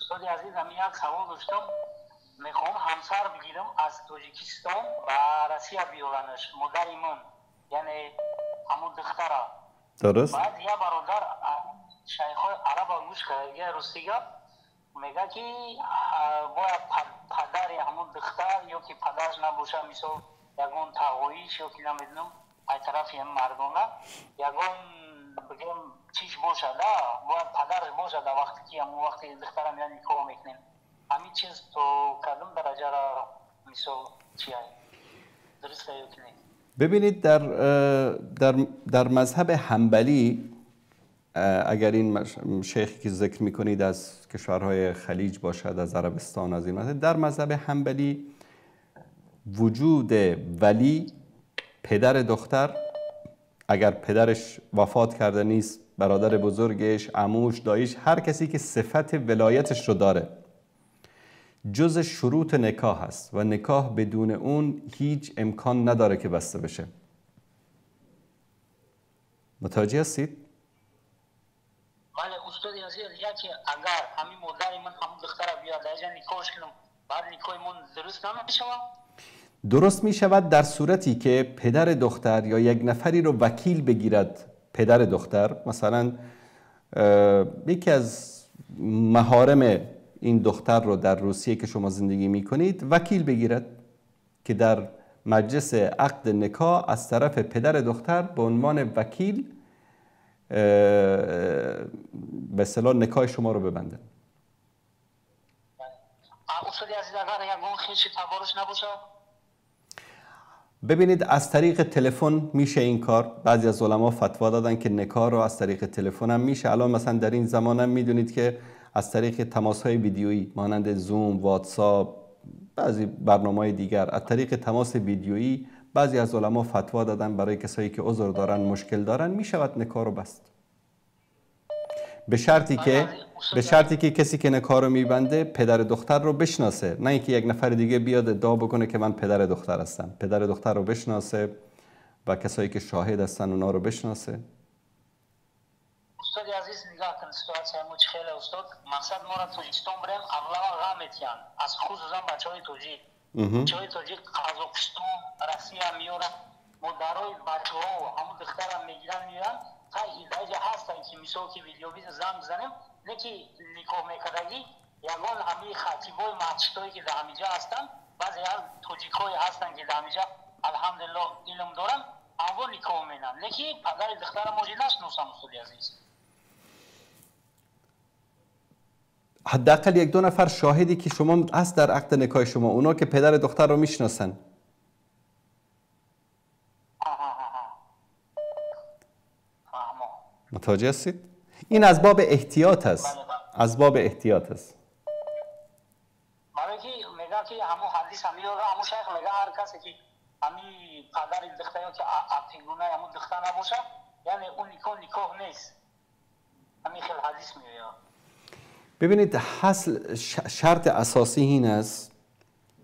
استاد عزیز، من یک سوال داشتم. میخوام همسر بگیرم از تاجیکستان و روسیه بیارنش، مادر من، یعنی همون دختره. درست. بعد یه برادر شیخ عرب گوش کرده، یه روسیه میگه که باید پدر همون دختر یا که پدرش نباشه، مثل یگان تقویش یا که نمیدونم از طرف هم مردانه یگان بگم چیش باشه، ده باید پدرش باشه در وقتی که همون وقتی دخترم یعنی نکاح میکنیم. همین چیز تو کدوم درجه را مثل چیه؟ درسته یا که نه؟ ببینید در مذهب حنبلی، اگر این شیخی که ذکر میکنید از کشورهای خلیج باشد، از عربستان، از این مذهب، در مذهب حنبلی وجود ولی، پدر دختر، اگر پدرش وفات کرده نیست، برادر بزرگش، عموش، داییش، هر کسی که صفت ولایتش رو داره، جز شروط نکاح هست و نکاح بدون اون هیچ امکان نداره که بسته بشه. متوجه هستید؟ بله استاد عزیز، یکی اگر همین مادر من همون دختر بیاد اینجا نکاحش کنم، بعد نکاح من درست نمی‌شود؟ درست می شود در صورتی که پدر دختر یا یک نفری رو وکیل بگیرد. پدر دختر مثلا یکی از محارم این دختر رو در روسیه که شما زندگی می کنید وکیل بگیرد که در مجلس عقد نکاح از طرف پدر دختر به عنوان وکیل به اصطلاح نکاح شما رو ببنده. ببینید از طریق تلفن میشه این کار. بعضی از علما فتوا دادن که نکاح رو از طریق تلفن هم میشه. الان مثلا در این زمان هم میدونید که از طریق تماس های ویدیویی مانند زوم، واتساپ، بعضی برنامه‌های دیگر، از طریق تماس ویدیویی بعضی از علما فتوا دادن برای کسایی که عذر دارن، مشکل دارن، میشود نکاح رو بست. به شرطی که کسی که نکاح رو میبنده پدر دختر رو بشناسه، نه اینکه یک نفر دیگه بیاد ادعا بکنه که من پدر دختر هستم. پدر دختر رو بشناسه و کسایی که شاهد هستن اونا رو بشناسه. استاد عزیز نگاه کن سитуация ما چه خیلی استاد، مقصد ما را تاجیکستان بریم اغلب غم میتیان، از خصوصا بچهای تاجیک، بچهای تاجیک قزاقستان، روسیه میارن، مادرای بچه‌ها همون دخترم میگیرن میارن. تا ایده‌ای هستن که مثلا که ویدیو بیز زنگ بزنیم، نه که نکاح میکردگی یگان همین خطیبای مسجدایی که در همینجا هستن، بعضی از تاجیکای هستن که در همینجا الحمدلله علم دارن، اما نکاح مینن، نه که پدر دختر ما نشناسم. استاد عزیز حداقل یک دو نفر شاهدی که شما هست در عقد نکاح شما، اونا که پدر دختر رو میشناسن. متوجه هستید؟ این از باب احتیاط است. از باب احتیاط است. برای که میگه که همون حدیث هم میاره، همون شیخ میگه هر کسی که همین پدر دختر یا که افینگونه همون دختر نباشه، یعنی اون نکاح نیست. همین خیلی حدیث میگه. ببینید شرط اساسی این است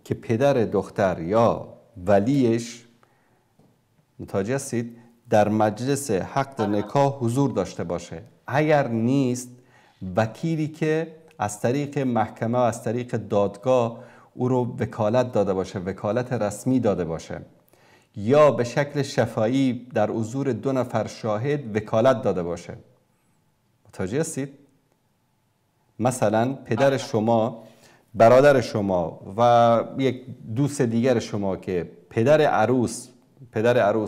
که پدر دختر یا ولیش، متوجه هستید، در مجلس عقد نکاح حضور داشته باشه. اگر نیست، وکیلی که از طریق محکمه و از طریق دادگاه او رو وکالت داده باشه، وکالت رسمی داده باشه، یا به شکل شفایی در حضور دو نفر شاهد وکالت داده باشه. متوجه هستید؟ مثلا پدر شما، برادر شما و یک دوست دیگر شما که پدر عروس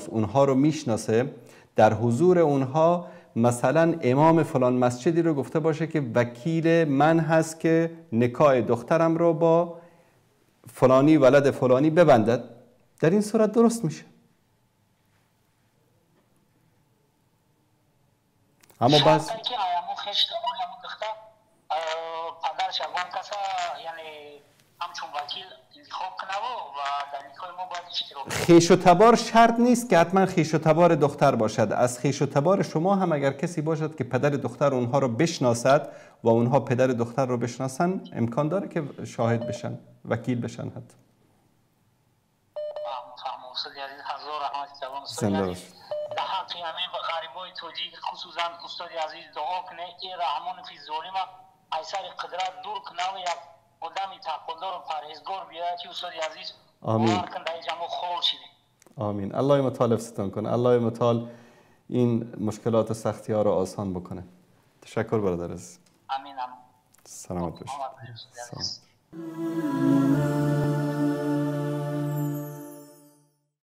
اونها رو میشناسه، در حضور اونها مثلا امام فلان مسجدی رو گفته باشه که وکیل من هست که نکاح دخترم رو با فلانی ولد فلانی ببندد، در این صورت درست میشه. اما بعض خیش و تبار شرط نیست که حتما خیش و تبار دختر باشد. از خیش و تبار شما هم اگر کسی باشد که پدر دختر اونها رو بشناسد و اونها پدر دختر رو بشناسن، امکان داره که شاهد بشن، وکیل بشن حتی. زنده باشید. در حق همین غریبای تاجیک خصوصا استاد عزیز دعا کنه ای رحمان فی ظالم از سر قدرت دور کنه و یک آدم تقوادار و پرهیزگار بیاید که استاد عزیز. آمین. آمین. الله متعال حفظتان کنه. الله متعال این مشکلات و سختی ها رو آسان بکنه. تشکر برادر عزیز. آمین. سلامت باشید. سلامت.